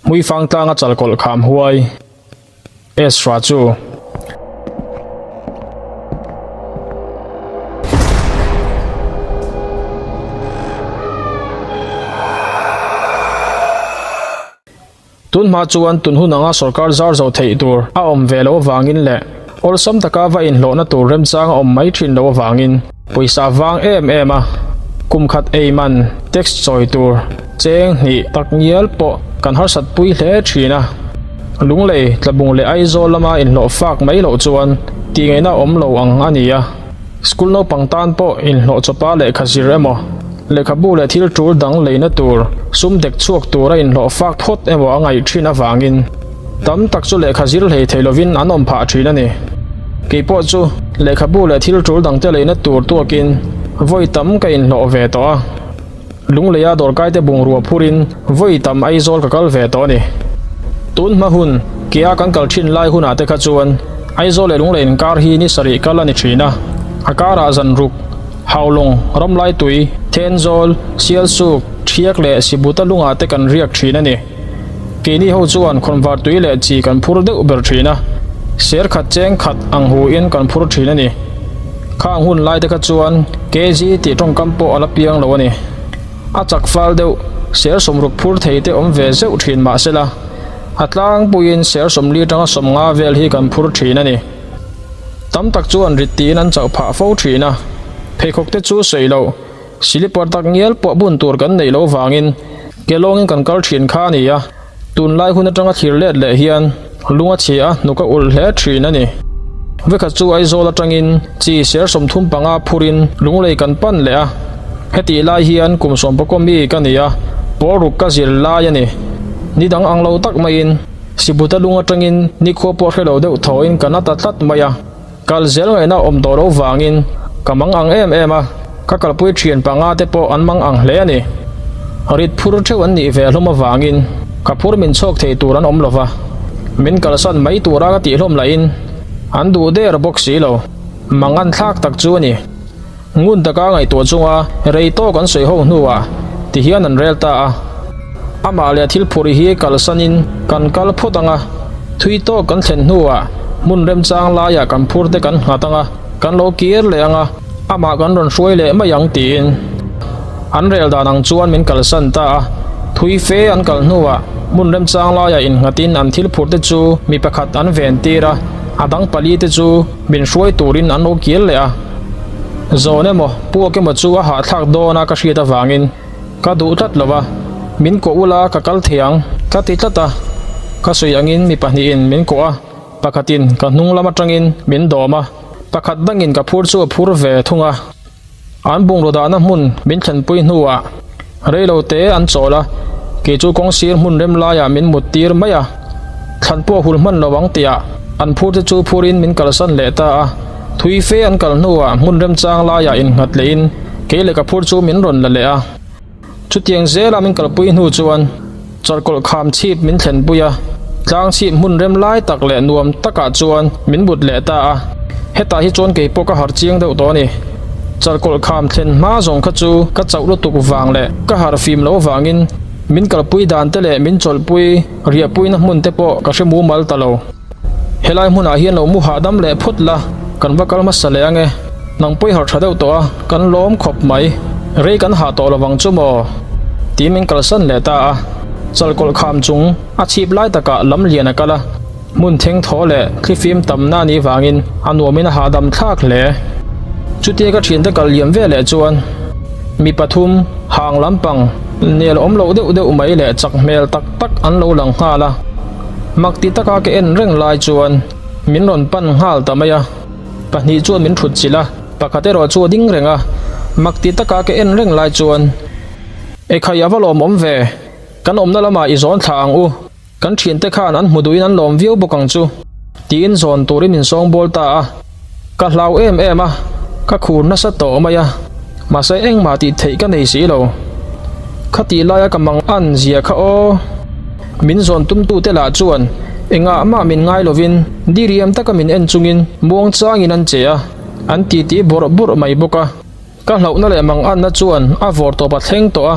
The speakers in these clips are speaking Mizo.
Hmuifang tlanga chalkawlh kham huai Ezra chu. Tun hma chuan tun hun anga sorkar zar zo theih tur a awm ve loh avangin leh awlsam taka va inhlawhna tur remchang a awm mai thin loh avangin pawisa vang em em a kum khat ei man tax chawi tur cheng hnih tak ngial pawh kan harsat pui hle thin a. Lunglei, Tlabung leh Aizawl lama inhlawh fak mai loh chuan tihngaihna awm lo ang a ni a. School naupang tan pawh inhlawh chawpa lehkha zir emaw, lehkhabu leh thil tul dang leina tur sum dek chhuak tura inhlawh fak phawt emaw a ngaih thin avangin tam tak chu lehkha zir hlei thei lovin an awm phah thin a ni. Kei pawh chu lehkhabu leh thil tul dangte leina tur tuakin vawi tam ka inhlawh ve tawh a. Lungleia dawrkaite bungrua phurin vawi tam Aizawl ka kal ve tawh a ni. Tun hma hun, kea kan kal thin lai hunah te kha chuan Aizawl leh Lunglei inkar hi ni sarih kal a ni thin a. A karah Zanruk, Haulawng, Ramlaitui, Thenzawl, Sialsuk, Thiak leh Sibuta lungah te kan riak thin a ni. Keini ho chuan khawnvar tui leh chi kan phur deuh ber thin a, ser khat cheng khat ang hu in kan phur thin a ni. Khang hun lai te kha chuan KG tih tawngkam pawh a la piang lo a ni. A chak fal deuh, ser sawmruk phur thei te awm ve zeuh thin mah sela, a tlangpuiin ser sawmli atanga sawmnga vel hi kan phur thin a ni. Tam tak chuan rit tiin an chauh phah fo thin a, pheikhawk te chu sawi loh. Silipar tak ngial pawh bun tur kan neih loh vangin ke lawngin kan kal thin kha a ni a, tunlai hun atanga thlir let leh hian lung a chhia a, hnuk a ulh hle thin a ni. Vekhat chu Aizawl atangin chi ser 35 phurin lunglei kan pan leh a, hetih lai hian kum sawmpakaw mi ka ni a, pawl ruk ka zir lai a ni. Ni dang ang lo tak maiin Sibuta lung atangin nikhua pawh hre lo deuh thawhin kan a ta tlat mai a. Kal zel ngaihna awm tawh loh vangin ka mang ang em em a, ka kalpui thian panga te pawh an mang ang hle a ni. Rit phur theuh an nih ve hlawm avangin ka phur min chhawk thei tur an awm lova, min kalsan mai tura ka tih hlawm lahin an duh der bawk si lo. Mang an thlak tak chu a ni. Ngun taka ngaihtuah chunga rei tawk an sawi ho hnuah tihian an rel ta a. Amah leh thil phurh hi kalsanin kan kal phawt ang a, thui tawk kan thlen hnuah hmun remchang laiah kan phur te kan nghat ang a, kan lo kir leh ang a, amah kan rawn hruai leh mai ang tiin an rel dan ang chuan min kalsan ta a. Thui fe an kal hnuah hmun remchang laiah innghatin an thil phurh te chu mi pakhat an ven tir a, a dang pali te chu min hruai turin an lo kir leh a. Zawn emaw, puak emaw chu a hahthlak dawn a ka hriat avangin ka duh tlat lo va, min kawh ula ka kal thei ang ka ti tlat a, ka sawi angin mi pahnihin min kawh a, pakhatin ka hnung lam atangin min dawm a, pakhat dangin ka phur chu a phur ve thung a. An bungraw dahna hmun min thlenpui hnuah reilo te an chawl a, kei chu kawng sir hmun rem laiah min mut tir mai a, thlan pawh hul hman lo ang tihah an phur te chu phurin min kalsan leh ta a, thui fe an kal hnuah hmun remchang laiah innghat lehin kei leh ka phur chu min rawn la leh a. Chutiang zela min kalpui hnu chuan chawlhkawlh kham chhip min thlenpui a, tlang chhip hmun rem lai tak leh nuam takah chuan min but leh ta a. Hetah hi chuan kei pawh ka harh chiang deuh tawh a ni. Chawlhkawlh kham thlen hma zawng kha chu ka chauh lutuk vang leh ka harh fim loh vangin min kalpui dan te leh min chawlhpui riahpuina hmun te pawh ka hre mumal ta lo. Helai hmunah hian lo mu hahdam leh phawt la, kan va kal hmasa leh ange. Nang pawi harh tha deuh tawh a, kan lawm khawp mai. Rei kan hah tawh lovang chu maw? Tiin min kalsan leh ta a. Chalkawlh kham chung a chhip lai takah lam lian a kal a, hmun theng thaw leh thlifim tamna a nih vangin a nuamin a hahdam thlak hle. Chutia ka thiante kal liam ve leh chuan mi pathum hang lampang nel awm loh deuh deuh mai leh chak hmel tak tak an lo lang nghal a. Mak ti taka ka en reng lai chuan min rawn pan nghal ta mai a, pahnih chuan min thut chilh a, pakhat erawh chu a ding reng a, mak ti taka ka en reng lai chuan Ekhai a va lawmawm ve, kan awmna lamah i zawn thlah ang u, kan thiante khan an hmu duhin an lawm viau bawk ang chu tiin zawn turin min sawng bawl ta a, ka hlau em em a, ka khur nasa tawh mai a, mahse engmah tih theih ka nei si lo. Khatih laia ka mang an zia kha aw. Min zawn tumtute lah chuan engah mah min ngai lovin diriam taka min en chungin muang changin an che a, an titi bawrh bawrh mai bawk a. Ka hlauhna leh manganna chuan a vawr tawp a thleng tawh a.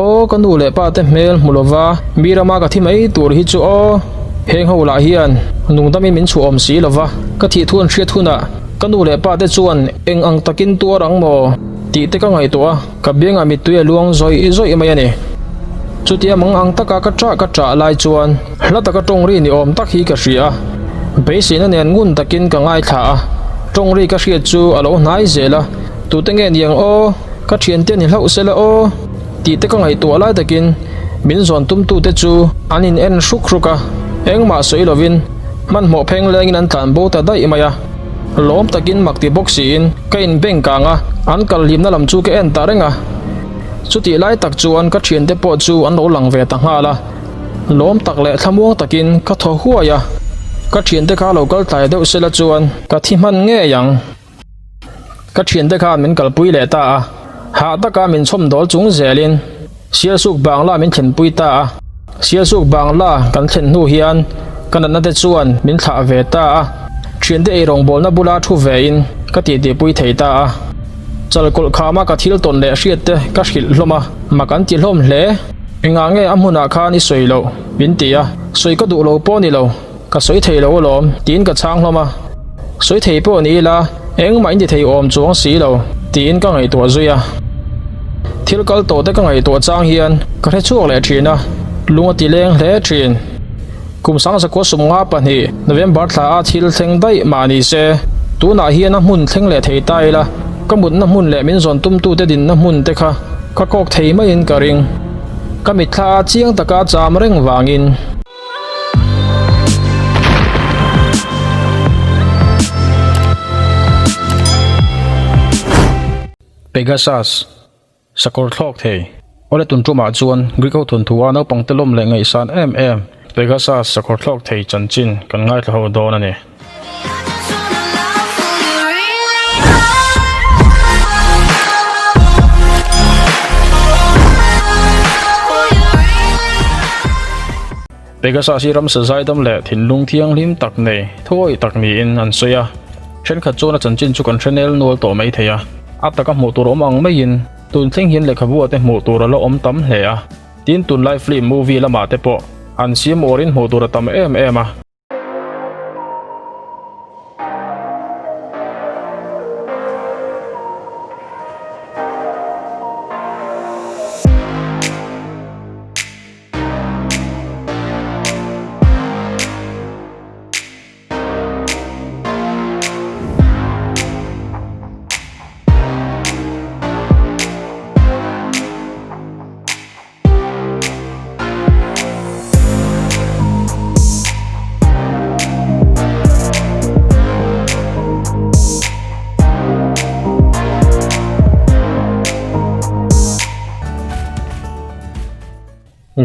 Aw ka nu leh pa te hmel hmu lova mi rama ka thi mai tur hi chu aw. Heng ho lah hian nungdamin min chhuah awm si lova, ka thih thu an hriat hunah ka nu leh pa te chuan eng ang takin tuar ang maw tih te ka ngaihtuah a, ka biangah mittui a luang zawih zawih mai a ni. Chutia mang ang taka ka ṭah ka ṭah lai chuan hla taka ṭawng ri ni awm tak hi ka hria a, beiseina nen ngun takin ka ngaithla a, ṭawng ri ka hriat chu a lo hnai zel a, tute nge niang aw, ka ṭhiante ni hlauh sela aw tih te ka ngaihtuah lai takin min zawn tumtute chu an in en hruk hruk a, engmah sawi lovin hmanhmawh pheng lengin an tlan bo ta daih mai a. Lawm takin mak ti bawk siin ka in beng kang a, an kal hlimna lam chu ka en ta reng a. Chutih lai tak chuan ka thiante pawh chu an lo lang ve ta nghal a, lawm tak leh thlamuang takin ka thaw huai a, ka thiante kha lo kal tlai deuh sela chuan ka thi hman ngei ang. Ka thiante khan min kalpui leh ta a, hah taka min chhawm dawl chung zelin Sialsuk Bangla min thlenpui ta a. Sialsuk Bangla kan thlen hnu hian ka natna te chuan min thlah ve ta a, thiante eirawngbawlna bula thu vein ka titipui thei ta a. Chalkawlh khama ka thil tawn leh hriat te ka hrilh hlawm a, mak an ti hlawm hle. Engah nge a hmunah khan i sawi loh? min ti a, sawi ka duh lo pawh ni lo, ka sawi thei lo alawm tiin ka chhang hlawm a. Sawi thei pawh ni ila, engmah in ti thei awm chuang si lo tiin ka ngaihtuah zui a. Thil kal tawh te ka ngaihtuah chang hian ka hre chhuak leh thin a, lung a ti leng hle thin. Kum sangzakua 52 November thla a thil thleng daih mah ni se, tunah hian a hmun thleng leh thei ta ila, ka mutna hmun leh min zawn tumtute dinna hmun te kha ka kawk thei maiin ka ring. Ka mitthla a chiang taka cham reng vangin. Pegasus. Sakawr thlawk thei. Awle tun tumah chuan Greek ho thawnthu a naupang te lawm leh ngaihsan em em Pegasus sakawr thlawk thei chanchin kan ngaithla ho dawn a ni. Pegasus hi ramsa zaidam leh thinlung thianghlim tak nei thuawih tak niin an sawi a, thenkhat chuan a chanchin chu kan hre nel nual tawh mai thei a, a taka hmuh tur awm ang maiin tun thleng hian lehkhabu ah te hmuh tur a la awm tam hle a, tin tunlai film movie lamah te pawh an siam uarin hmuh tur a tam em em a.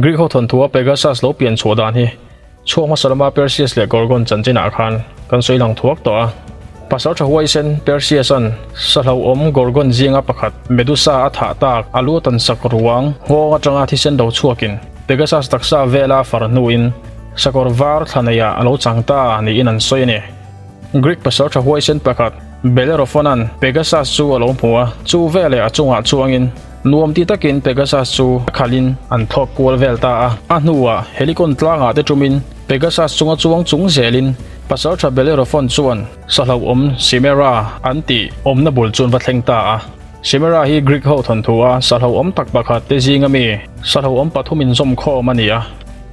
Greek ho thawnthua Pegasus lo pian chhuah dan hi chhuak hmasa lama Perseus leh Gorgon chanchinah khan kan sawi lang thuak tawh a. Pasal tha huaisen Perseus-a'n sahlauhawm Gorgon zinga pakhat Medusa a thah tak a lu tan sak ruang nghawng atanga thisen lo chhuakin Pegasus taksa vela far hnuin sakawr var thla neiah a lo chang ta niin an sawi a ni. Greek pasal tha huaisen pakhat Bellerophon-a'n Pegasus chu a lo hmu a, chu veleh a chungah chuangin Nuam ti takin Pegasus chu a khalhin an thlawk kual vel ta a. A hnuah Helicon tlangah te ṭumin Pegasus chunga chuang chung zelin Pasalṭha Bellerophon chuan sahlauhawm Chimera an tih awmna bul chu an va thleng ta a. Chimera hi Greek ho thawnthu a sahlauhawm tak pakhat te zinga mi sahlauhawm pathum inzawm khawm a ni a.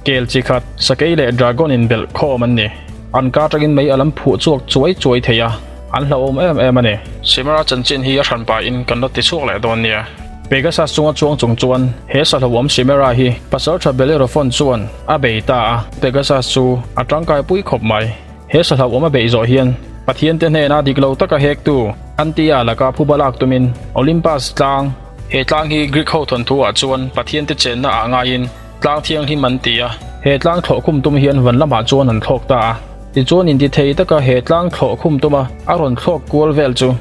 Kel chi khat, sakei leh dragon inbelh khawm an ni. An ka atangin mei a lam phuh chhuak chuai chuai thei a. An hlauhawm em em a ni. Simara chanchin hi a hran pahin kan la ti chhuak leh dawn nia. Pegasus chunga chuang chung chuan he sahlauhawm Simera hi Pasaltha Bellerophon chuan a bei ta a, Pegasus chu a tangkai pui khawp mai. He sahlauhawm a beih zawh hian Pathiante hnena dik lo taka hektu Antia laka phuba lak tumin Olympus tlang, He tlang hi Greek ho thawnthu ah chuan Pathiante chenna ah ngaiin Tlang thianghlim an ti a, he tlang thlawh khum tum hian van lamah chuan an thlawk ta a. Tichuan intithei taka he tlang thlawh khum tuma a rawn thlawk kual vel chu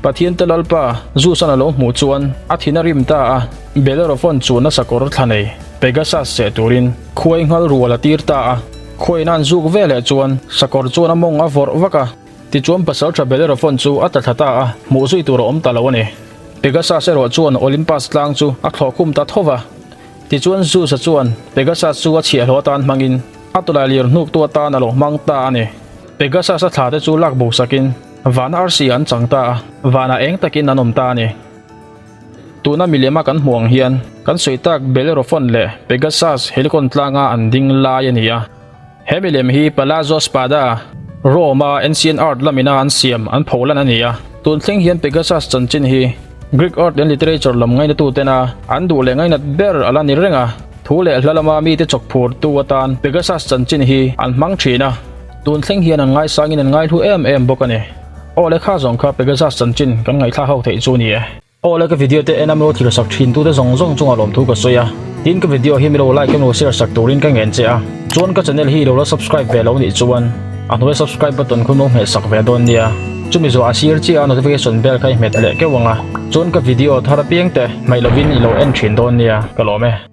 Pathiante Lalpa Zeus-an a lo hmuh chuan a thin a rim ta a, Bellerophon chuan a sakawr thla nei Pegasus seh turin khuai nghal rual a tir ta a. Khuaiin an zuk veleh chuan sakawr chuan a mawng a vawrh vak a, tichuan pasaltha Bellerophon chu a tla thla ta a, hmuh zui tur a awm ta lo a ni. Pegasus erawh chuan Olympus tlang chu a thlawh khum ta tho va. Tichuan Zeus-a chuan Pegasus chu a chhiahhlawh atan hmangin a tawlailir hnuktu atan a lo hmang ta a ni. Pegasus-a thla te chu lak bo sakin vana arsi an chang ta a, vanah eng takin an awm ta a ni. Tuna milema kan hmuh ang hian kan sawi tak Bellerophon leh Pegasus Helicon tlanga an ding lai a ni a. He milem hi Palazzo Spada, Rome-a ancient art lamina an siam an pholan a ni a. Tun thleng hian Pegasus chanchin hi Greek art and literature lam ngainatutena an duh leh ngainat ber a la ni reng a. Thu leh hla lama mite chawkphurtu atan Pegasus chanchin hi an hmang thin a. Tun thleng hian an ngaisangin an ngaihlu em em bawk a ni. Aw le kha zawng kha Pegasus chanchin kan ngaihthla ho theih chu ni e. Aw le ka video te en a milo thil sak thin tute zawng zawng chungah lawmthu ka sawi a. Tin ka video hi milo like emaw share sak turin ka ngen che a. Chuan ka channel hi ilo la subscribe ve lo nih chuan a hnuai subscribe button khu no hmeh sak ve dawn nia. Chumi zawh a sir chiah a notification bell kha i hmet leh keuh ang a. Chuan ka video thar apiang te hmaih lovin ilo en thin dawn nia ka lawm e.